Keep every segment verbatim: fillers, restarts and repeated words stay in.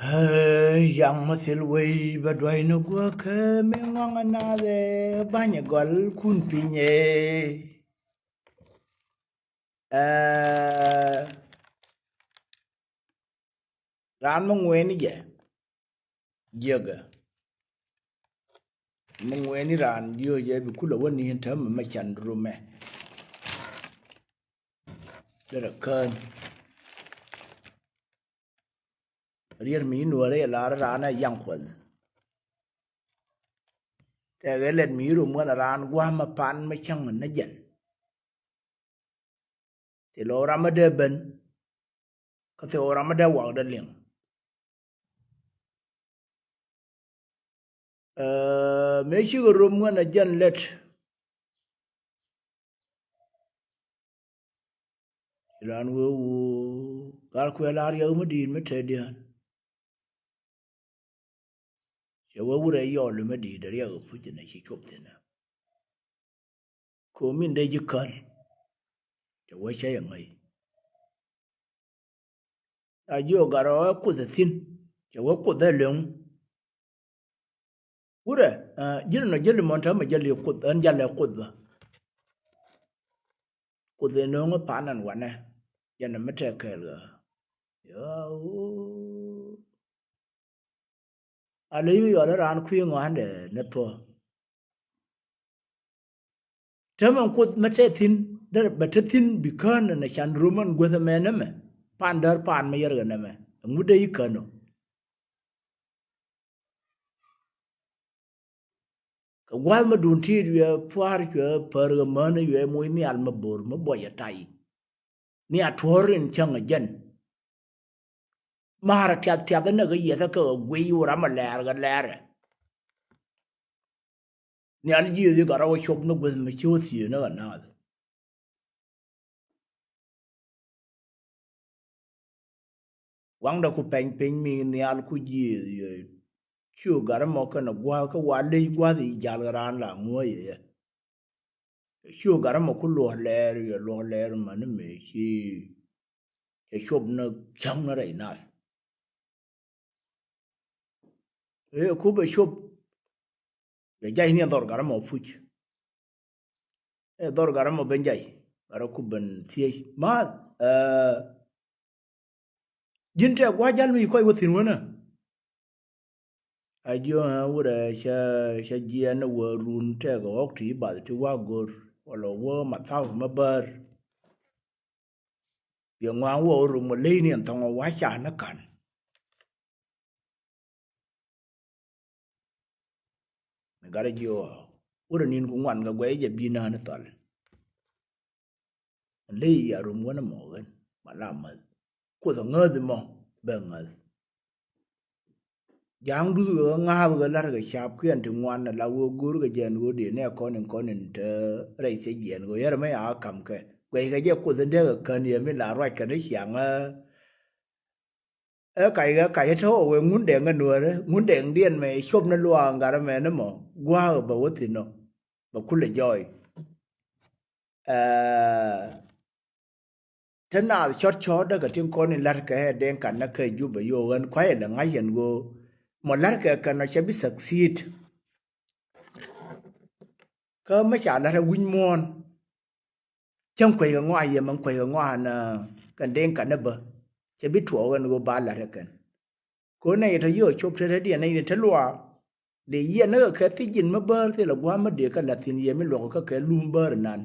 Hey, yaŋ ma thil wei bɛ duay ni guäk kɛ mi ŋɔŋ a naath ɛ bany ɛ gɔl kun piny ɛ. Ɛ, raan mi ŋuɛni jɛ jiäkɛ. Mi ŋuɛni raan jiö jɛ bi kulɛ wä ni tämɛ mɛ can rumɛ. Derɛ kään. Riet mi nuɔrɛ lar raan a yaŋ kuɔth. Tɛkɛ lɛt mi rum ŋän raan guam a pan mi cäŋ ni jɛn. Thil ɔ ram mi dee ben. Kä thil ɔ ram mi dee wak dee liŋ. Ɛ, mëë cikɛ rom ŋän a jɛn lɛt. Ci raan wee wuu gal kuɛ la riɛk mi di̱i̱t mi tɛt diaal. Cɛ wee wurɛ yɔɔl mi di̱i̱t riɛk puc nɛ ci cop thi̱n ɛ. Komin dee ji̱ käl. Cɛ wee cä yɛ ŋäc. A jiök gat rɔ ɛ kuoth ɛ thi̱n. Cɛ wee kuoth ɛ löŋ. Wurɛ, ɛ, ji̱n nɔ jäli mɔn täämɛ jäli kuoth, ɛn jalɛ kuoth bä. Kuoth ɛ nööŋ ɛ pan ɛn wanɛ. Jɛn ɛ mi tɛk kɛɛl ɣä. Yaa, wuu. A ley mi yɔl raan kui̱ ŋɔa̱ndɛ ni thuɔ. Tämɛ kuoth mi te thi̱n, derɛ bɛ te thi̱n bi kään nɛ can rom ɛn guäth ɛmɛ nɛmɛ. Pan däär pan mi yɛrkɛ nɛmɛ. Ɛŋu dee i̱ kään ɔ? Kɛ gua̱th mi duun ti̱i̱t wiɛ pua̱a̱r cuɛ pär kɛ män wiɛ moc nhial mi bo̱r mi buɔyɛ tay. Nhial tuɔ̱ɔ̱r in cäŋ ɛ jɛn. Ma̱a̱rä tiath tiath inɛ kɛ yiɛth ɛ kɛ kɛ guiy wä ram ɛ lɛɛr kɛ lɛɛrɛ. Nhial ji̱ ɣöö gat rɔ wä cop ni guäth mi ci wä thiee ni kɛ naath. Waŋdɛ ku pɛny piny mi nhial ku jiëëth yɛ. Ciö gat ɛmɔ kɛnɛ gua̱a̱th kä wa ley gua̱a̱th i̱ jal kɛ raan la ŋuäc yɛ. Ciö gat ɛmɔ ku luɔ̱k lɛɛr yɛ luɔ̱k lɛɛr mäni mëë ci cɛ cop ni cäŋ ni rɛy nath. Ëë ku bɛ cop. Bɛ jay ni ɛ dhɔr gat ɛmɔ puc. Ëë dhɔr gat ɛmɔ ben jay gat ɛ ku ben thiec ma̱a̱th. Ɛ, ji̱n tɛk gua̱a̱c jal mi kɔc wä thi̱n wänä. A jiö ɛ wurɛ cä, cä jiɛɛn ɛ wä run tɛk ɛ ɣɔk ti bath ti wa go̱r wala wä ma thaw ma bär. Yɛ ŋuan wä rum wä ley ni ɛn thɔŋ wä ca ni ka̱n. Ni gat ji̱ ɣɔɔ wurɛ ni̱n ku ŋuan kɛ guɛy jɛ bi nään thɔl. Ley ya rum wänä mɔ ɣän ma la mäth. Kuoth ɛ ŋäth mɔ bɛ ŋäth. Ja̱a̱ŋ duth kɛ ŋa̱a̱p kɛ la̱r kɛ ca̱p kiɛn ti ŋuan ala wee go̱o̱r kɛ jɛn ɣöö dee nɛ kɔn in kɔn in te rɛy thiec jiɛn ɣöö yɛr mɛ ya kam kɛ guɛy kɛ jɛ kuoth in dee kɛ kän yɛ mi la ruac kɛn i̱ ciaŋ ɛ. Ɛ kac kɛ kac ɛ te ɣɔw ɛ ŋun dɛŋ ɛ nuäärä ŋun dɛŋdiɛn mɛ cop ni luaaŋ gat ɛmɛ ni mɔ gua̱a̱k ɛ bɛ wä thi̱n ɔ bɛ kulɛ jɔɔy. Ɛ, te naath cɔt cɔɔtdä kɛ tin kɔn in la̱rkɛ ɛ dee kan nä kɛ Jubɛ yo̱o̱k ɣän kua̱c ɛ lɛ ŋa̱c ɛn ɣöö mɔ la̱rkɛ kɛn ɔ cɛ bi succeed. Kä mi ca la̱t ɛ wi̱c muɔ̱ɔ̱n. Cäŋ kueckɛ ŋɔak yɛ mɛn kueckɛ ŋɔak ɛn kɛn dee kan nä bä cɛ bi tuɔɔk ɛn ɣöö ba la̱t ɛ kɛn. Kɛ ɣöö nɛy tɔ yio̱o̱k cop te te diɛn nɛy ni te luaak. Dee yiɛn ni kɛ kɛ thiec ji̱n mi bäär thilɛ gua̱a̱m mi dee kɛ la̱t thi̱n yɛ mi luɔk kä kɛ lum bäär inan.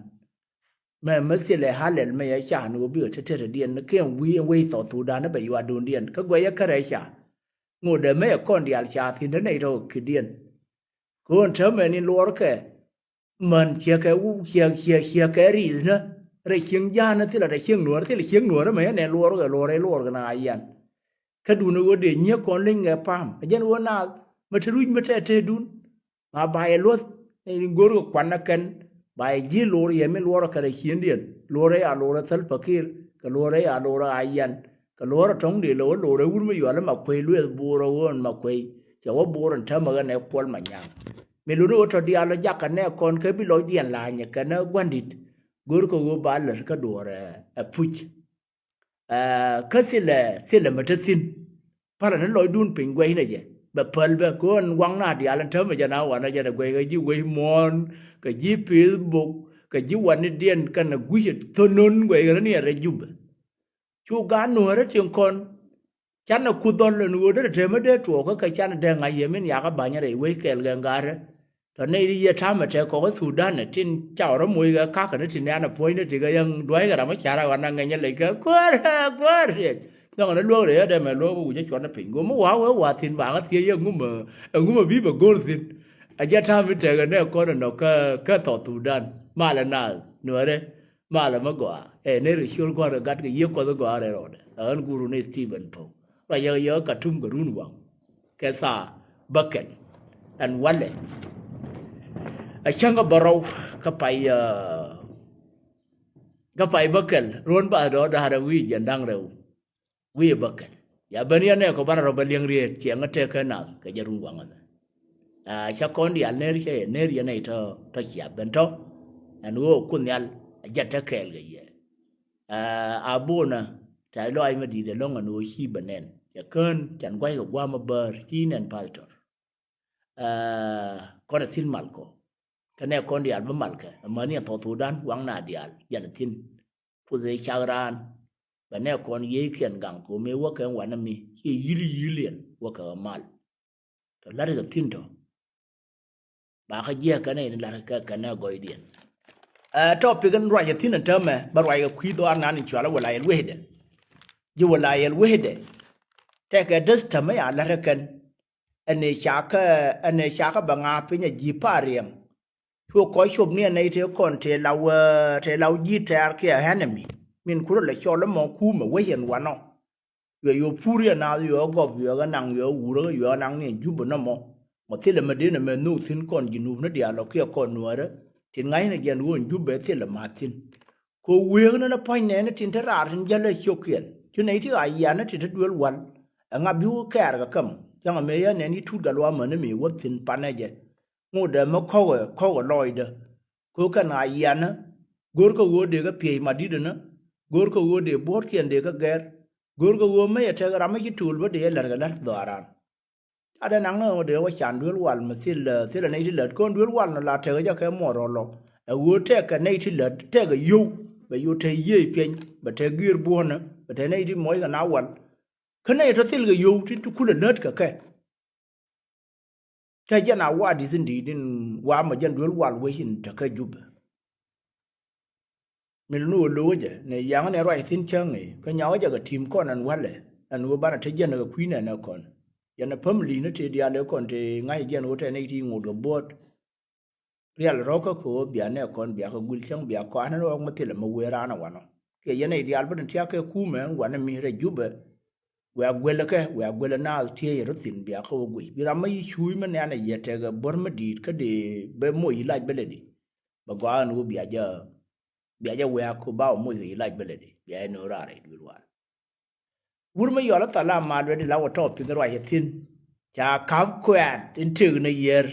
Mɛ mi thilɛ halɛl mɛ yɛ ca ni ɣöö bikɛ te te te diɛn ni kɛn wi̱i̱ ɛn wec thɔɔk thukdan ni bɛ yuaadundiɛn kä guɛcä kärɛ ca. Ŋot dee mɛ yɛ kɔn diaal ca thi̱n te nɛy tɔ kɛ ki̱diɛn. Kɛ ɣöö ɛn täämɛ ni luɔrkɛ. Män ciɛ kɛ wu ciɛ ciɛ ciɛ kɛ riith nä rɛy cieŋ ja̱a̱n nä thilɛ rɛy cieŋ nuäär thilɛ cieŋ nuäär mɛ yɛn ɛ luɔrkɛ luɔrɛ luɔrkɛ na a yian. Kä duundɛ ɣöö dee nyiek kɔn leny kɛ pa̱a̱m ɛ jɛn ɣöö naath mɛ te ruc mɛ tɛɛtɛɛdun. Ma ba yɛ luɔ̱th ni go̱o̱rkɛ kuan nä kɛn ba yɛ ji̱ lo̱r yɛ mi luɔrɛ kɛ rɛy ciëndiɛn lo̱rɛ a lo̱rɛ thäl pakir kɛ lo̱rɛ a lo̱rɛ a yian. Kɛ luɔ̱ɔ̱r ɛ tɔ̱ŋ dee lɛ wä lo̱r ɛ wur mi yual ɛ ma kuey lueth bo̱o̱r ɛ ɣöön ma kuey cɛ wä bo̱o̱r ɛn täämɛ ɣän ɛ kuɔl ma nyaŋ. Mi luni wä tɔ diaal ɔ jakä nɛ kɔn kä bi lɔcdiɛn la̱a̱nyɛ kɛn ɛ gua̱ndit. Go̱o̱rkɛ ɣöö ba lät kä duɔ̱ɔ̱r ɛ puc. Ɛ, kä thilɛ thilɛ mi te thi̱n. Palä ni lɔcdun piny guɛcnɛ jɛ. Bɛ päl bɛ kɛ ɣän waŋna diaal in täämɛ jɛn a wanɛ jɛn ɛ guɛc kɛ ji̱ wec muɔ̱ɔ̱n, kɛ ji̱ Facebook, kɛ ji̱ wanidiɛn kɛnɛ gui̱cɛ thonun guɛc kɛ rä ni ɛ rɛc Jubɛ. Cu gaat Nuäärä tin kɔn. Canɛ kuth dhɔl ɛn ɣöö derɛ temä dee tuɔɔkä kɛ canɛ dee ŋa̱c yɛ min yakä ba̱nyä rɛy wec kɛɛl gɛn ga̱a̱rä. Tɔ nɛy ti yɛ ta̱mɛ tɛk kɔk kä Thudan ɛ tin ca rɔ moc kɛ ka̱kä ni tin nɛ̈ɛ̈n ɛ puɔ̱ny ni ti kɛ yɛn dua̱ckɛ ram mi ca̱rä ɣɔn a ŋɛnyä lec kɛ kuäär, kuäär. Dhɔ̱ŋ ni luäk rɛy ɛ dee mɛ luäk bä wi̱c ɛ cuɔt ni piny. Go̱o̱m mi wa̱a̱ wee wa̱a̱ thi̱n ba ɣä thiec yɛ ŋumä, ɛ ŋumä bi bɛ go̱r thi̱n. Ɛ jɛ ta̱mɛ tɛk ɛ nɛ kɔn ɛ nɔ kä, kä South Sudan. Malɛ naath Nuäärä. Malɛ mi gɔaa ɛ ner kɛ ciöl gua̱a̱r kɛ gat kɛ yiëë kuɔth gɔaa rɛl rɔɔdɛ. Ɛ ɣän guru ni Stephen Pou. Ruac yɛ yɛ Katum kɛ run waŋ kɛ thaa bäkɛl. Ɛn walɛ ɛ cäŋ kä bärɔw kä pay, kä pay bäkɛl ruɔ̱n bath dɔ̱ da̱rɛ wi̱i̱ jiɛn da̱ŋ rɛw. Wi̱i̱ bäkɛl. Ya ben yɛn nɛ kɔ banɛ rɔ bä liɛŋ riet ciɛ ŋä tek kä nath kɛ jɛ run waŋä mɛ. Aa, cä kɔn diaal ner cä yɛ ner yɛn nɛy tɔ, tɔ cia ben tɔ. Ɛn ɣöö Kuoth Nhial a jɛ te kɛɛl kɛ yɛ. Aa, a bonä tɛ̈th lɔaac mi di̱i̱t ɛlɔ̱ŋ ɛn ɣöö ci bɛ nɛn. Cɛ kään can gua̱ckɛ gua̱a̱m mi bäär ci nɛn pastor. Aa, kɔn ɛ thil mal kɔ. Kä nɛ kɔn diaal bä malkɛ amäni ɛ South Sudan waŋna diaal jɛn ɛ thi̱n. Kuoth ëë cak raan bɛ nɛ kɔn yiëëkiɛn gaŋ kɛ ɣöö mëë wäkɛ ɛn wanɛ mi ciɛ yi̱l yi̱l yɛn wäkɛ ɣä mal. Tɔ la̱rkɛ thi̱n tɔ ba kä jiɛk kɛnɛ in la̱rkɛ kɛnɛ gɔɔydiɛn. Ɛ tɔ pik in ruac ɛ thi̱n ɛ täämɛ bä ruac kɛ kui̱ dhɔaar nan in cualä wala yɛl wecdɛ. Ji̱ wala yɛl wecdɛ tɛkɛ däth täämɛ ya la̱rkɛ kɛn. Ɛn ëë cakä, ɛn ëë cakä bɛ ŋa̱a̱ piny ɛ ji̱ pa̱a̱r riɛm. Cuɛ kɔc cop ni ɛ nɛy tëë kɔn tëë la wee tëë la wee ji̱ tɛ̈r kiɛ enemy min kurɛ lɛ cɔl ɛmɔ kuumɛ wec ɛn wanɔ. Cuɛ yo̱o̱ pur yɛ naath yuɛ gɔp yuɛ kɛ naŋ yuɛ wurä yuɛ naŋ ni ɛ Jubɛ nɔmɔ. Mɔ thilɛ mɛ den ɛmɛ nhök thi̱n kɔn ji̱ nuupni diaal ɔ kiɛ kɔn Nuäärä tin ŋa̱cnɛ jɛn ɣöö ɛn Jubɛ thilɛ ma̱a̱th thi̱n. Kɛ wëëk ni ni puɔ̱ny nɛɛni tin te raar tin jäl ɛ cio̱kiɛn ci nɛy ti ɣaa yian ni tin te duel wal. Ɛŋa bi wä kɛɛr kɛ käm cäŋ ɛmɛ yɛn nɛn yi tut gat luaak mäni mi wä thi̱n panɛ jɛ. Ŋotdɛ mi kɔ̱kɛ kɔ̱kɛ lɔɔcdä. Kɛ kɛn ɣaa yian ni go̱rkɛ ɣöö dee kɛ piɛc mat di̱t ɛnä. Go̱rkɛ ɣöö dee buɔ̱ɔ̱tkiɛn dee kɛ gɛr. Go̱rkɛ ɣöö mi yɛ tɛk ram mi ci to̱l bä dee yɛ la̱r kɛ la̱r dhɔaaran. Ca dee naŋ ni ɣöö dee wä can duel wal mi thil, thilɛ nɛy ti lät kɔn duel wal ni la tekɛ jɛ kɛ muɔr rɔ lɔ. Ɛ ɣöö tɛkɛ nɛy ti lät tɛkɛ yio̱w bɛ yio̱w te yiëë piɛny bɛ te giir buɔ̱nä bɛ te nɛy ti muɔckɛ na wal. Kä nɛy tɔ thilkɛ yio̱w ti ti kulɛ lät kɛ kɛ. Kä jɛn a wa di̱th in di̱i̱t in wa mɔ jɛn duel wal wec in te kä Jubɛ. Min ni ɣöö lo̱wä jɛ ni yaŋä ni ruac thi̱n cäŋ i̱ kä nyɔkä jɛ kɛ ti̱i̱m kɔn ɛn walɛ ɛn ɣöö banɛ te jiɛn kɛ kui̱ nɛn ɛ kɔn. Yɛn ɛ päm li̱i̱n ni tëë diaal ɛ kɔn tëë ŋa̱c jiɛn ɣöö tɛn i̱ ti ŋot kɛ buɔ̱ɔ̱t. Rial rɔ̱kä kɛ ɣöö bia nɛ kɔn bia kɛ guil cäŋ bia kɔn ɛn ɣɔk mi thilɛ mi wëë raan ɛ wanɔ. Kiɛ yɛn ɛ diaal bä ni tiak kɛ kuumɛ ɛn wanɛ mi rɛ Jubɛ. Wia guelɛ kɛ wia guelɛ naath tiee yɛ rɔ thi̱n bia kɛ wä guic bi ram mi yi cuuc mi nɛn ɛ yɛ tɛkɛ buɔ̱r mi di̱i̱t kä dee bɛ moc yi lac bä lɛ di. Bɛ gɔaa ɛn ɣöö bia jɛ bia jɛ wɛ̈ɛ̈k ku ba wä moc kɛ yi lac bä lɛ di bia jɛ no̱o̱ŋ raar rɛy duël wal. Wur mi yɔl ɛ thalam ma luet di la wä tɔɔp pith ruac ɛ thi̱n. Ca ka̱p kuɛɛt in tëk ni yiër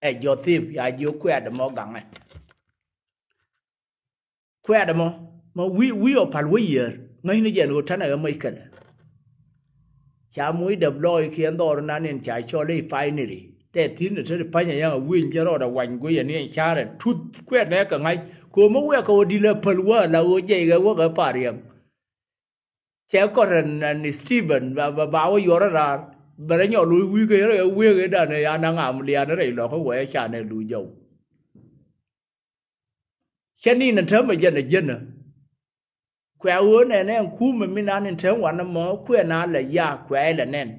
ɛ Jothep ya jiök kuɛɛt ɛmɔ gaŋɛ. Kuɛɛt ɛmɔ ma wi̱i̱ wi̱i̱ ɔ pal wä yiër ŋäcni jɛn ɣöö tɛnɛ ɣä mäc kɛlɛ. Ca muc däp lɔɔckiɛn dhɔr nan in ca cɔl i̱ painiri tɛ thi̱n ɛ te ti pa̱nyɛ ya̱ŋ ɛ wi̱i̱ in cä rɔɔdɛ wany guiyɛ ni in carɛ tuth kuɛɛt nɛ kɛ ŋa̱c. Ko̱o̱m mi wɛɛk kɛ wä di̱t lɛ päl wä la ɣöö jiɛc ɣɛ wä kɛ par yɛm. Cɛ kɔr ɛn ɛn Stephen ba ba ba wä yuɔr raar. Bɛ rɛ nyɔl wä wi̱i̱ kɛ rɛ wëëk ëëdan ɛ ya naŋ am lian rɛy lɔk kä wɛ ca nɛ luc jɔw. Cɛ ni nɛ täämɛ jɛn ɛ jiänä. Kuɛ ɣöö nɛn ɛn kuumɛ mi nan in te wanɛ mɔ kuɛ na lɛ ya kuɛ ilɛ nɛn.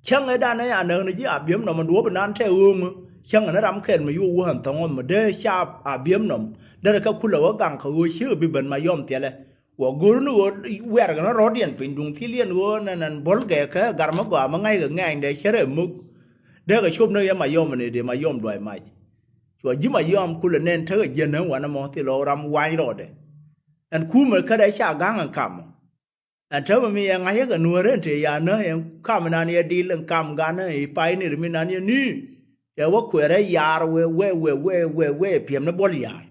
Cäŋ ëëdan ɛ ya näk ni ji̱ a biɛm nɔm in duɔ̱ɔ̱p inan tɛ ɣööŋä. Cäŋ ɛn ram kɛl mi yuɔ wä ɛn thɔŋ ɣɔm mi dee ca a biɛm nɔm derɛ kɛ kulɛ wä gaŋ kɛ ɣöö ciek bi ben ma yɔm thiɛlɛ. Wä go̱r ni ɣöö wiarkɛ ni rɔ̱diɛn piny duŋ thil yɛn ɣöö nɛn ɛn bo̱l gɛɛkä gar mi gɔaa mi ŋa̱ckɛ ŋɛɛny dee cärɛ mök. Dee kɛ cop ni yɛ ma yɔm ni dee ma yɔm duay mac. Cua ji̱ ma yɔm kulɛ nɛn tekɛ jiɛn ni wanɛ mɔ thil ɣɔw ram wany rɔɔdɛ. Ɛn kuumɛ kädɛ ca ga̱ŋ ɛn kamɔ. Ɛn täämɛ mi yɛ ŋa̱cä kɛ nuäärä ɛn tëë ya nä ɛn kam nan yɛ dil ɛn kam ganä i̱ pa̱y nir mi nan yɛ ni. Cɛ wä kuɛɛrɛ yaar wee wee wee wee wee wee piɛm ni buɔl yaar.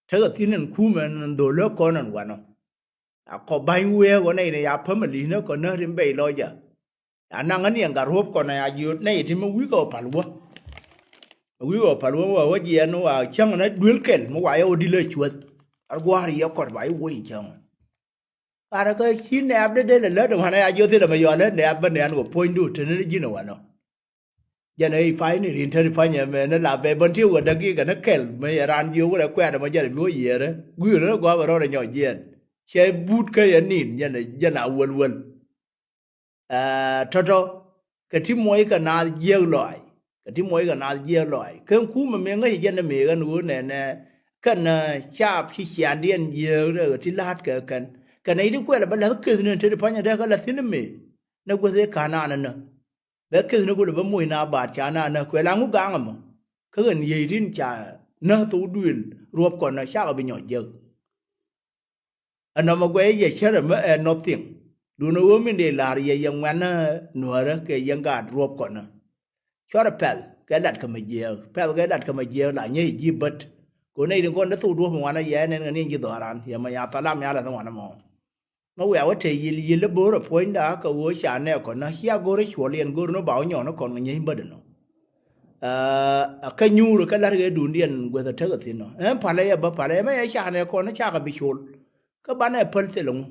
Tekɛ thi̱n ɛn kuumɛ ɛn dhol lä kɔn ɛn wanɔ. A kɔ ba̱ny wee wä nɛy ni ya päm ɛ li̱n ɛ kɔ nä rim bɛy lɔcä. Ya naŋ ɣän yɛn gat ruɔ̱p kɔn ɛ a jiöt nɛy ti mi wi̱i̱ kɛ wä pal wä. Mi wi̱i̱ kɛ wä pal wä wä wä jiɛɛn wä cäŋ nä duel kɛl mi wa yɛ wä dilä cuäth. Ar gua̱a̱r yɛ kɔt ba i̱ wä i̱ cäŋ. Karɛ kä ci nɛɛp dee dee lɛ lät wanɛ a jiöt thilɛ mɛ yɔalɛ nɛɛp bä nɛɛn wä puɔ̱nydu te ni ji̱n ɛ wanɔ. Jɛn ɛ i̱ pay ni rin te ni pany ɛmɛ ni la bɛ bän ti wä däkikɛ ni kɛl mi yɛ raan jiö wurɛ kuɛɛt ɛmɔ jɛn ɛ mi wä yiëërä gui̱i̱r ni gɔaa bɛ rɔɔdɛ nyɔk jiɛɛn. Cɛ but kä yɛ nin jɛn ɛ jɛn a wäl wäl. Ɛ tɔ̱tɔ̱ kɛ ti muɔc kɛ naath jiääk lɔaac kɛ ti muɔc kɛ naath jiääk lɔaac kɛn kumɛ mëë ŋäc jɛn ɛ mëë ɣän ɣöö nɛnɛ kɛn caap ci ciandiɛn jiääk rɛ ɣä ti la̱a̱t kɛ kɛn. Kɛn ɛ ti kuɛl ɛ bä la̱th keth ni te ti pany ɛ dee kä la̱th thi̱n ɛ mëë. Nɛ guäth ëë ka̱n anä nä bɛ keth ni kulɛ bä moc na baat ca na nä kuɛ la ŋu gaŋ ɛmɔ. Kä ɣän yiey tin ca nä thok duël ruɔ̱p kɔn nä cakɛ bi nyɔc jek. Ɛnɔmɔ guɛy yɛ cärɛ mi ɛ nothing. Duundɛ ɣöö min dee la̱r yɛ yɛ ŋuɛ̈nä nuäärä kɛ yɛ ŋaat ruɔ̱p kɔn nä. Cuarɛ pɛl kɛ lat kä mi jiääk pɛl kɛ lat kä mi jiääk la nyɛ ji̱ bät. Kɛ ɣöö nɛy tin kɔn dee thok duɔ̱p mi wanä yɛ nɛn kɛ ni ji̱ dhɔran yɛ mɛ ya thalam ya lath wanä mɔ. Mä wiaa wä te yil yil i̱ bo̱o̱r ɛ puɔ̱nyda kä ɣöö ca nɛɛk kɔn nä cia go̱r i̱ cuɔl yɛn go̱r ni ba wä nyɔɔn i̱ kɔn kɛ nyieeny bädɛ nɔ. Ɛ kä nyuur kä la̱t kɛ duundiɛn guäth ɛ tek ɛ thi̱n nɔ ɛn palɛ yɛ bä palɛ yɛ mä yɛ ca nɛɛk kɔn i̱ cakɛ bi col. Kä banɛ päl thil ɛŋu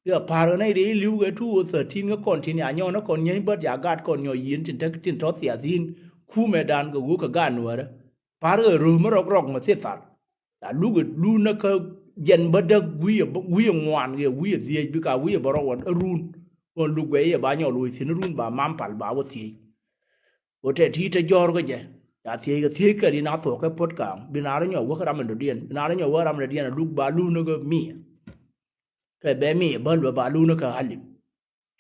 yɛ pa̱a̱r kɛ nɛy riey li̱w kɛ two thousand thirteen kä kɔn tin ya nyɔɔn i̱ kɔn nyieeny bädɛ ya gaat kɔn nyɔɔc yieen tin tek tin tɔ̱ thiath thi̱n. Kumɛ dan kɛ ɣöö kɛ gaat nuäärä. Pa̱a̱r kɛ rööm mi rɔk rɔk mi thil thal. La luk ɛ luk näkä jɛn bä däk wi̱i̱ ɛ bä wi̱i̱ ɛ ŋuan kɛ wi̱i̱ ɛ dhiec bika wi̱i̱ ɛ bä rɔk ɣɔn ɛ run. Ɣɔn luk guɛy ɛ ba nyɔk loc thi̱n run ba mam pal ba wä thiec. Ɣöö tɛ ti̱i̱ te jɔ̱ɔ̱r kä jɛ. Ya thiec kɛ thiec kɛ rin a thuɔ̱k kɛ puɔ̱t ka̱a̱ŋ bi na rɔ nyɔk wäk ram in dɔ̱diɛn bi na rɔ nyɔk wäk ram in dɔ̱diɛn a luk ba luk näkä miɛ. Kɛ bɛ miɛ bäl bɛ ba luk näkä alip.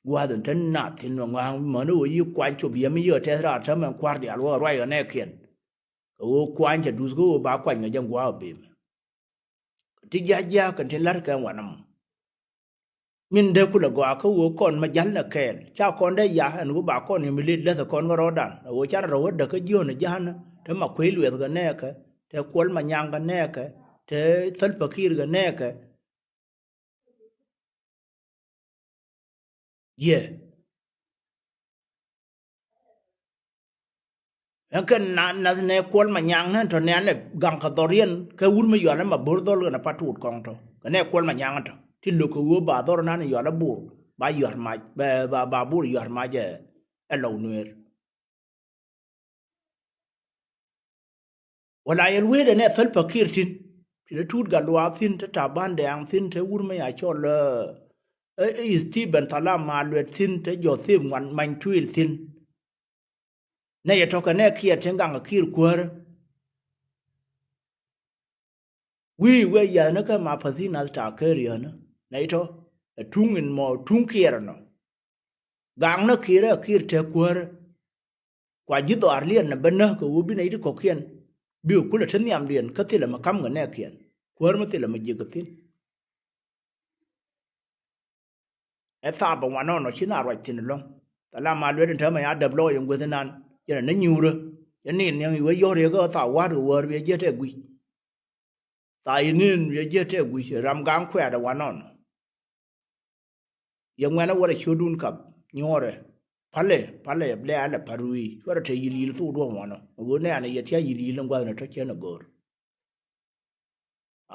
Gua̱a̱th in te naath thi̱n mɛ ŋɔ̱a̱ŋ mäni ɣöö yi kuany cop yɛ mi yio̱o̱ tɛth raar täämɛ kua̱r diaal wä ruac ɣä nɛɛkiɛn. Kɛ ɣöö kuany cɛ duth kä ɣöö ba kuany ŋäc jɛ gua̱a̱k ɔ bem. Ti jia̱ jia̱ kɛn tin la̱t kɛ wanɛ mɔ. Min dee kulɛ gɔaa kä ɣöö kɔn mɛ ja̱l nɛ kɛɛl ca kɔn dee ya ɛn ɣöö ba kɔn yɛ mi lëët läth ɛ kɔn kä rɔɔdan ɛ ɣöö ca rɔ wä däk kä jiöön ɛ ja̱a̱n. Te ma kuec luɛth kɛ nɛɛkɛ te kuɔl ma nyaŋ kɛ nɛɛkɛ te thäl pakir kɛ nɛɛkɛ. Yɛ ɛn kɛn nath nɛ kuɔl ma nyaŋ nɛ tɔ nɛn ɛ gaŋ kɛ dhɔriɛn kɛ wur mi yɔal ɛ ma bo̱r dhɔl kɛn ɛ pa tuut kɔŋ tɔ kɛ nɛ kuɔl ma nyaŋ tɔ ti lo̱k kɛ ɣöö ba dhɔr nan yɔal ɛ bur ba yɔal mac ba bur yɔal mac ɛ lɔw nueer. Wala yɛl wee dɛ nɛ thäl pakir tin ti dee tuut gat luaak thi̱n te ta̱a̱ ban dɛɛŋ thi̱n te wur mi ya cɔl ɛ Stephen thalam ma luɛt thi̱n te jɔ thim ŋuan many tuil thi̱n. Nɛ yɛ tɔ̱kɛ nɛ kiɛɛt tin gaŋ kir kuäärä. Wi̱i̱ wee yäthni kä ma päthi̱n nath ta̱a̱ ker yäthni nɛ yɛ tɔ̱ ɛ tuŋ in mɔ tuŋ kiɛɛr ɛnɔ. Gaŋ nä kiɛɛrä kiɛɛr te kuäärä. Kua ji̱ dhɔaar liɛn nɛ bä näk kɛ ɣöö bi nɛy ti kɔ̱kiɛn bikɛ kulɛ te nhiamdiɛn kä thilɛ mi ka̱mkɛ nɛɛkiɛn kuäär mi thilɛ mi ji̱kɛ thi̱n. Ɛ thaap ɛ wanɔnɔ ci na ruac thi̱n ɛlɔ̱ŋ. Thalam a luet in täämɛ ya däp lɔɔc in gueth inan yɛn ɛ ni nyuurä. Yɛn ni niɛŋ i̱ wee yɔ̱r yɛ kä thaap wa̱a̱t kɛ wäär bi ɛ jiät ɛ gui̱c. Thaap i̱ ni̱n bi ɛ jiät ɛ gui̱c ɛ ram gaŋ kuɛɛt ɛ wanɔnɔ. Yɛ ŋuɛ̈nä wärä ciötdun kap nyuɔ̱ɔ̱rɛ. Palɛ palɛ blɛ alɛ pa̱t wi̱i̱ cuarɛ te yi̱l yi̱l thok duɔ̱ɔ̱p mɔnɔ. Ɛ ɣöö nɛ̈ɛ̈n ɛ yɛ tia̱ yi̱l yi̱l in gua̱thni tɔ̱ cien ɛ go̱o̱r.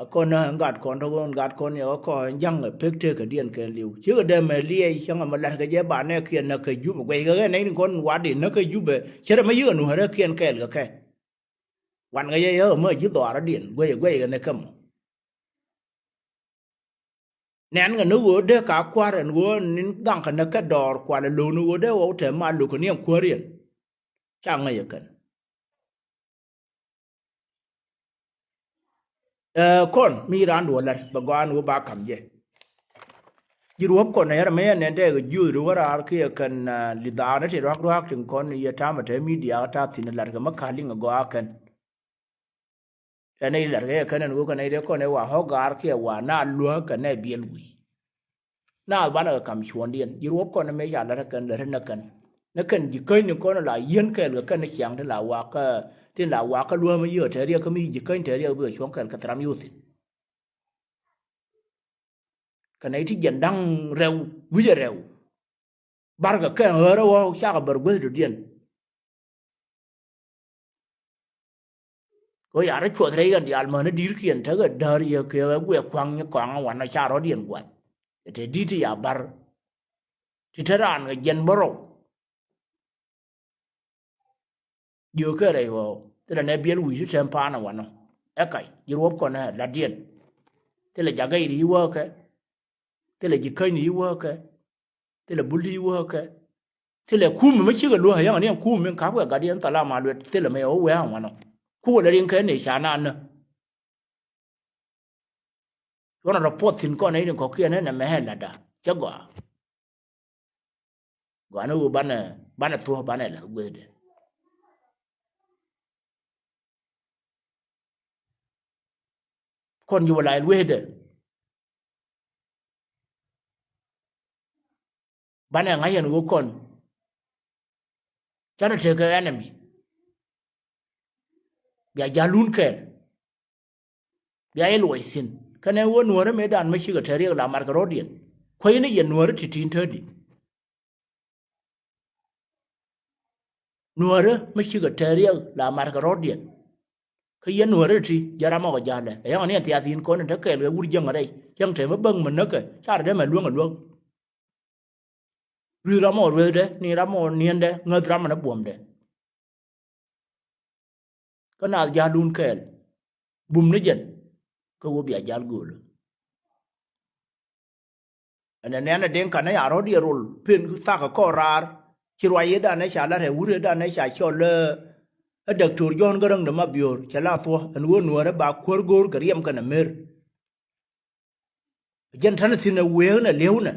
A kɔn ɛ gat kɔn tɔ̱ ɣöö gat kɔn yɛ ɣä kɔn ɛ ja̱ŋ ɛ pek teekädiɛn kɛn li̱w. Cikɛ dee mɛ liɛɛc cäŋ ɛmɛ la̱tkɛ jɛ ba nɛɛkiɛn näk kɛ Jupɛ guɛckɛ ɣɛn nɛy tin kɔn watdi näk kɛ Jupɛ. Cärɛ mɛ yikɛ nuäärä kiɛn kɛɛl kɛ kɛ. Wankɛ jɛ yɛ ɣä mä ji̱ dhɔaarä diɛn guɛc ɛ guɛc ɣän ɛ kämɔ. Nɛn kɛ ni ɣöö dee ka kua̱r ɛn ɣöö ni gaŋkɛ ni kɛ dɔɔr kual ɛ lo̱w ni ɣöö dee ɣɔw tɛm ma lo̱k kɛ ni ɛn kuäär yɛn. Ca ŋäc ɛ kɛn. Ɛ kɔn mi raan duɔ lɛr bɛ gɔaa ni ɣöö ba ka̱m jɛ. Ji̱ ruɔ̱p kɔn ɛ yɛr mɛ yɛn nɛn tɛɛk ɛ jiöth ri wä raar kiɛ kɛn li̱dhaar ni ti ruak ruak tin kɔn yɛ ta̱a̱mɛ te midia ta̱a̱ thi̱n ɛ la̱r kɛ mä ka̱l liŋ ɛ gɔaa kɛn. Tɛ nɛy la̱t kɛ yɛ kɛn ɛn ɣöö kɛ nɛy dee kɔn ɛ wa ɣɔ̱k gaar kiɛ wa na luäk kɛ nɛ biɛl wi̱i̱. Naath banɛ kɛ ka̱m cuɔ̱ɔ̱ŋdiɛn ji̱ ruɔ̱p kɔn ɛmɛ ca la̱t ɛ kɛn la̱t ɛ nɛ kɛn. Nɛ kɛn ji̱ käcni kɔn la yieen kɛɛl kɛ kɛn ɛ ciaŋ tin la wakä tin la wakä luääm ɛ yiëë tɛ riɛk kä mi ji̱ käny tɛ riɛk bikɛ cuɔ̱ŋ kɛɛl kɛ thram yo̱o̱ thi̱n. Kɛ nɛy ti jiɛn da̱ŋ rɛw wi̱cɛ rɛw. Barkɛ kɛn ɣäärä ɣɔ̱ɔ̱k cakɛ bär guäthdɔ̱diɛn. Kɛ ɣöö ca rɔ cuɔth rɛy ɣän diaal mäni di̱i̱rkiɛn tekɛ däär yɛ kɛ ɣä guɛ kua̱ŋ nyi kɔaŋ wanɔ ca rɔ̱diɛn gua̱th. Kɛ te di̱t ti ca bär ti te raan kɛ jiɛn bärɔw. Jiökɛ rɛy ɣɔw thilɛ nɛ biɛl wi̱i̱ ti tɛm paanɛ wanɔ. Ɛ kac ji̱ ruɔ̱p kɔnɛ latdiɛn. Thilɛ jakä iri i̱ wäkɛ. Thilɛ ji̱ käny ni i̱ wäkɛ. Thilɛ bul ti i̱ wäkɛ. Thilɛ kumɛ mi cikɛ luäk yäŋ ni ɛn kumɛ min ka̱pkɛ gat yɛn thalam a luet thilɛ mɛ ɣɔw wee a wanɔ. Kuɔlɛ riŋ kɛ ni ca naan nä. Cuɔnɛ rɔ puɔth thi̱n kɔn nɛy tin kɔ̱kiɛn ɛn ɛmɛ ɛ la̱tda cä gɔaa. Gɔaa ni ɣöö banɛ banɛ thuɔ̱k banɛ la̱th guethdɛ. Kɔn ji̱ wä la̱th guethdɛ. Banɛ ŋa̱c ɛn ɣöö kɔn canɛ tekɛ enemy. Bia ja̱lun kɛɛl. Bia i̱ luɔc thi̱n kɛnɛ wä nuäärä mëëdan mi cikɛ tɛ̈r riɛk la markɛ rɔ̱diɛn. Kuäcni yɛ nuäärä ti̱ti̱n tätdi. Nuäärä mi cikɛ tɛ̈r riɛk la markɛ rɔ̱diɛn. Kä yɛ nuäärä ti̱ti̱ jɛ ram ɔkɛ ja̱lɛ ɛ yäŋ ni ɛ thiath thi̱n kɔn in te kɛɛl kɛ wur jiäŋ rɛy cäŋ te mi bäŋ mi näkɛ carɛ dee mɛ luäŋ ɛ luäŋ. Ruëëth ram ɔ ruëëthdɛ ni ram ɔ niɛndɛ ŋäth ram ɔ ni buɔ̱mdɛ. Kä naath ja̱l duun kɛɛl bum ni jɛn kä wä bia ja̱l gööl. Ɛn ɛ nɛn ɛ deŋ kanɛ ya rɔ̱t yɛ rol pen thakä kɔɔr raar ci ruac yetdan ɛ ca la̱t ɛ wur yetdan ɛ ca cɔl ɛ Dɔktor Jɔ̱ɔ̱n Gäräŋ de Mabiöör cɛ la thuɔ̱ ɛn ɣöö nuäärä ba kuäär go̱o̱r kɛ riɛm kɛnɛ mer. Jɛn tän thi̱n ɛ wëë ɣän ɛ li̱ewnɛ.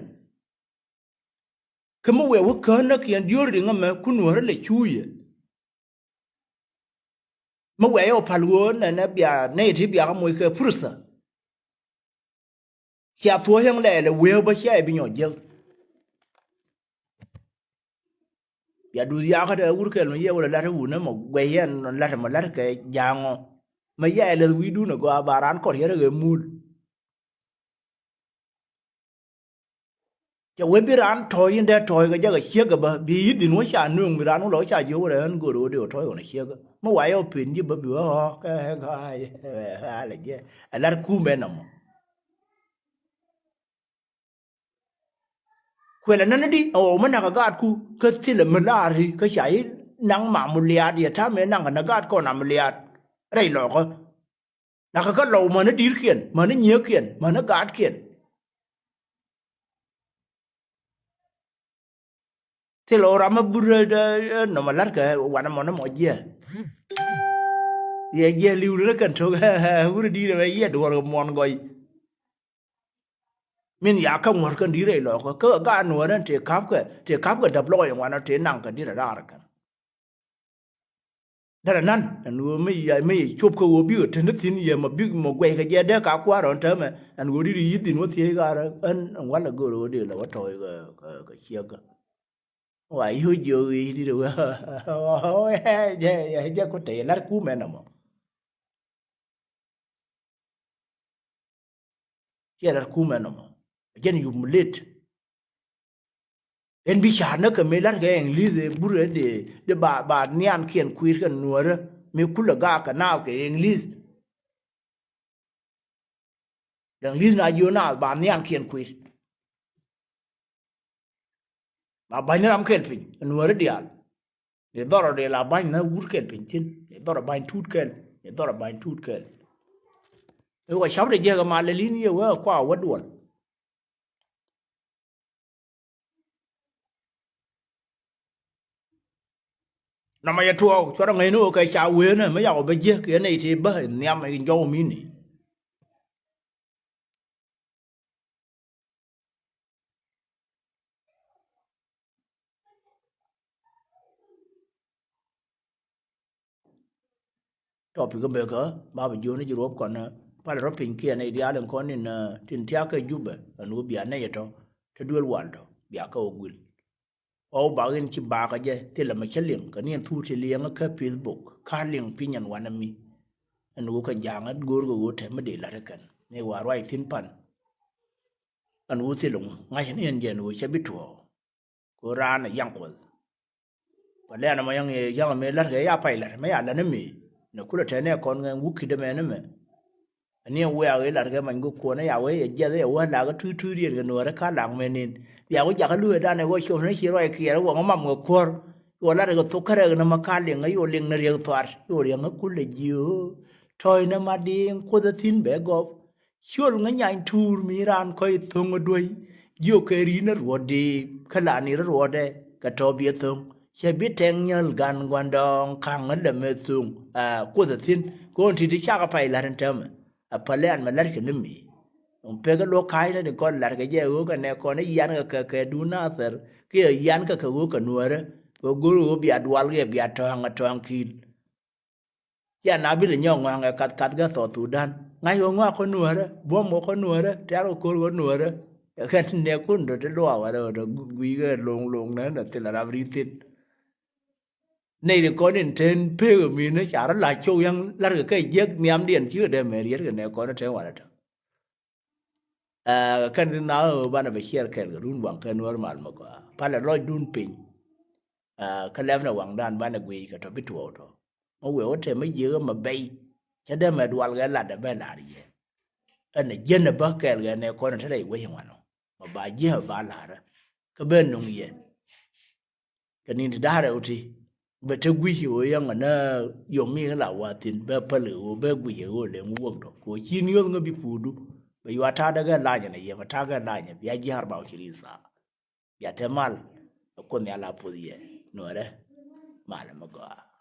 Kä mi wëë wä kään näkiɛn diöör riŋ ɛmɛ kun nuäärä lɛ cuucɛ. Mi wɛy ɔ pal ɣöö nɛnɛ bia nɛy ti bia kä moc kɛ purtha. Cia thuɔ̱ɔ̱c ɛŋ lɛɛl ɛ wëë bä cia ɛ bi nyɔk jiäk. Bia duth yakä dee wur kɛl mi yɛ wä lɛ la̱t wun ɛmɔ guɛy ɛn la̱t ɛmɔ la̱t kɛ ja̱a̱ŋɔ. Mi yɛ ɛ lɛth wi̱i̱dun ɛ gɔaa ba raan kɔr yɛr ɛ ɣee muul. Cɛ wee bi raan tɔ̱ɔ̱c in dee tɔ̱ɔ̱c kɛ jɛ kɛ ciek kɛ bä bi yi̱th in wä ca nööŋ bi raan wä lɔ ca jiök wä rɛ ɣän go̱o̱r ɣöö dee wä tɔ̱ɔ̱c ɣɔn ɛ ciek kɛ mi wa yɛ wä pen ji̱ bä bi wä ɣɔ̱ɔ̱k kɛ ɣä alɛ jɛ ɛ lar kuum ɛn nɔmɔ. Kuɛlɛ nän di ɛ ɣɔw mi nakä gaatku kä thilɛ mi laari kä ca i̱ naŋ ma muliaat yɛ ta̱a̱ mëë naŋ kɛ nä gaat kɔn a muliaat rɛy lɔkä. Nakä kä lɔw mäni di̱i̱rkiɛn mäni nyiëëkiɛn mäni gaatkiɛn. Thil ɣöö ram mi burä nɔmɔ la̱tkɛ wanɛ mɔnɛ mɔ jiɛ. Yɛ jiɛ li̱w rɛ kɛn tok wurɛ di̱i̱t ɛmɛ yɛ duɔ̱ɔ̱r kɛ muɔ̱ɔ̱n gɔy. Min ya kä ŋuɔ̱r kɛn di̱i̱t rɛy lɔɔkä kä gaat nuɔ̱ɔ̱rä tëë ka̱pkɛ tëë ka̱pkɛ däp lɔɔc ɛŋuanɔ tëë naŋ kɛ di̱t ɛ raar kɛn. Derɛ nan ɛn ɣöö mi yɛ mi yɛ cop kä ɣöö bikɛ te ni thi̱n yɛ mɔ bik mɔ guɛc kɛ jɛ dee ka kua̱r ɣän täämɛ ɛn ɣöö di̱t yi̱th in wä thiec ɣaar ɣän ɛn walɛ gör ɣöö dee lɛ wä tɔ̱ɔ̱c kɛ kɛ ciɛkä. Wa yio̱w jiök ɣi̱i̱c di̱t ɣöö jɛ jɛ jɛ ku te yɛ la̱r kumɛ nɔmɔ. Ciɛ lat kumɛ nɔmɔ jɛn yum lit. Ɛn bi ca̱r näk kɛ mëë la̱t kɛ English ɛ burɛ dee dee ba ba nhiankiɛn kui̱r kɛ nuɔ̱ɔ̱rä mëë kulɛ gaak kɛ naath kɛ English. English na jiö naath ba nhiankiɛn kui̱r. Ba ba̱ny ni ram kɛl piny ɛ nuɔ̱ɔ̱rä diaal. Ni dhɔrɔ dee la ba̱ny na wut kɛl piny thi̱n ni dhɔrɔ ba̱ny tuut kɛl ni dhɔrɔ ba̱ny tuut kɛl. Ëë wä ca̱p dee jiäk ɛ mal lɛ li̱n yɛ wee ɛ kua wä duɔl. Nɔmɔ yɛ tuɔɔk cuɔrɛ ŋäcni ɣöö kɛ ca wëënä mi yak ɔ bɛ jiäk yɛn nɛy tëë bä in nhiam in jɔw mini. Topic kä bekä ba bi jiöni ji̱ ruɔ̱p kɔn pal rɔ piny kiɛn i̱ diaal in kɔn in tin tiakä Jubɛ ɛn wä bia nɛy tɔ te duel wal tɔ bia kä wä guil. Ɣɔw bak in ci bakä jɛ thilɛ mɛ cä liŋ kɛ ni ɛn thuk ti liɛŋä kä Facebook ka liŋ piny ɛn wanɛ mi. Ɛn wä kɛ ja̱a̱ŋä go̱o̱r kɛ wä tɛm mi dee la̱t kɛn ni wa ruac thi̱n pan. Ɛn wä thilɛ ŋu ŋa̱c ni ɛn jɛ ɛn wä cɛ bi tuɔɔk. Kɛ ɣöö raan ɛ yaŋ Kuɔth. Palian ɛmɔ yäŋ, yäŋ mëë la̱rkɛ ya pay la̱t mɛ ya la̱t ni mëë. Nɛ kulɛ tɛn ɛ kɔn ŋɛn wuk ki̱t ɛmɛ ni mɛ. Ani wiak i̱ la̱rkɛ many kɛ kuɔn ɛ ya wee yɛ jiɛth ɛ wee lakä tui̱tui̱ riet kɛ nuäärä ka laŋ mɛ nin. Bia wee jakä lueedan ɛ wee cop ni ci ruac kiɛɛr ɛ wee ŋä mam kɛ kuɔ̱r. Yɛ wee la̱rkɛ thok kärɛk ni mɛ ka liŋ ɛ yɛ wee liŋ ni riek thuar. Yɛ wee riek ŋä kulɛ jiö. Tɔ̱ inɛ ma di̱i̱ŋ Kuoth ɛ thi̱n bɛ gɔp. Ciöl ŋä nyany tuur mi raan kɔc tho̱ŋ ɛ duäc. Jiök kɛ ri̱n ɛ ruɔ̱t diip kä la ni rɔ ruɔ̱tdɛ kɛ tɔ̱ biɛ tho̱ŋ. Cɛ bi tɛŋ nyäl gan gua̱ndɔɔŋ ka̱ŋ ɛ lɛ mɛ tho̱ŋ. Aa, Kuoth ɛ thi̱n kɛ ɣöö ti ti cakɛ pay la̱t ɛn täämɛ. Ɛ päl ɛn mɛ la̱tkɛ ni mi. Pekɛ luɔ̱k ka̱cnä ti kɔn la̱tkɛ jɛ ɣöö kɛ nɛ kɔn i̱ yian kɛ kɛ kɛ duun Nathɛr kiɛ yian kɛ kɛ ɣöö kɛ nuäärä. Kɛ go̱r ɣöö bia dual kiɛ bia tɔ̱a̱ŋ ɛ tɔ̱a̱ŋ ki̱l. Cia na bi lɛ nyɔk ŋɔaŋ ɛ kath kath kɛ South Sudan. Ŋa̱c ɣöö ŋɔak kä nuäärä, buɔ̱m ɣöö kä nuäärä, tɛ̈r ɣöö ko̱r ɣöö nuäärä. Kɛn nɛɛkun dɔ̱ ti luaak wärä ɣöö dɔ̱ gui̱i̱ kɛ lo̱ŋ lo̱ŋ nä nä thil rap ri̱t thi̱n. Nɛy ti kɔn in ten pek ɛ mi̱n ca rɔ la̱c cok yäŋ la̱rkɛ kɛ jiäk nhiamdiɛn cikɛ dee mɛ riet kɛ nɛɛkɔn in ten warɛ tɔ̱. Aa, kɛn dhi nhak ɣöö banɛ bɛ ciɛɛr kɛɛl kɛ run waŋ kɛ nuäär mal mi gɔaa. Palɛ lɔcdun piny. Aa, kä lɛpnɛ waŋdan banɛ guic kɛ tɔ̱ bi tuɔɔk tɔ̱. Mi wëë wä tɛm mi jiäk ɛmɛ bɛy. Cä dee mɛ dual kɛ lat ɛ bɛ la̱r yɛ. Ɛn ɛ jiɛn ɛ bä kɛɛl kɛ nɛ kɔn ɛ te rɛy wec ŋuan ɔ. Mɛ ba jiäk ɛ ba la̱rä. Kä bɛ nuŋ yɛ. Kɛ ni̱n ti da̱rɛ ɣöö ti bɛ te gui̱c ɣöö yäŋ ɛ nä yom mi la wa̱a̱ thi̱n bɛ päl ɣöö bɛ gui̱c ɣöö leŋ wäk dɔ̱k kɛ ɣöö ci niöth ŋä bi puutdu. Bɛ yua ta̱a̱dä gɛ lanyɛ nɛ yɛ mɛ ta̱a̱ gɛ lanyɛ bia jia̱a̱r ba wä ci ri̱th thaak. Bia te mal ɛ Kuoth Nhial a puɔth yɛ nuɔrɛ mal ɛmɛ gɔaa.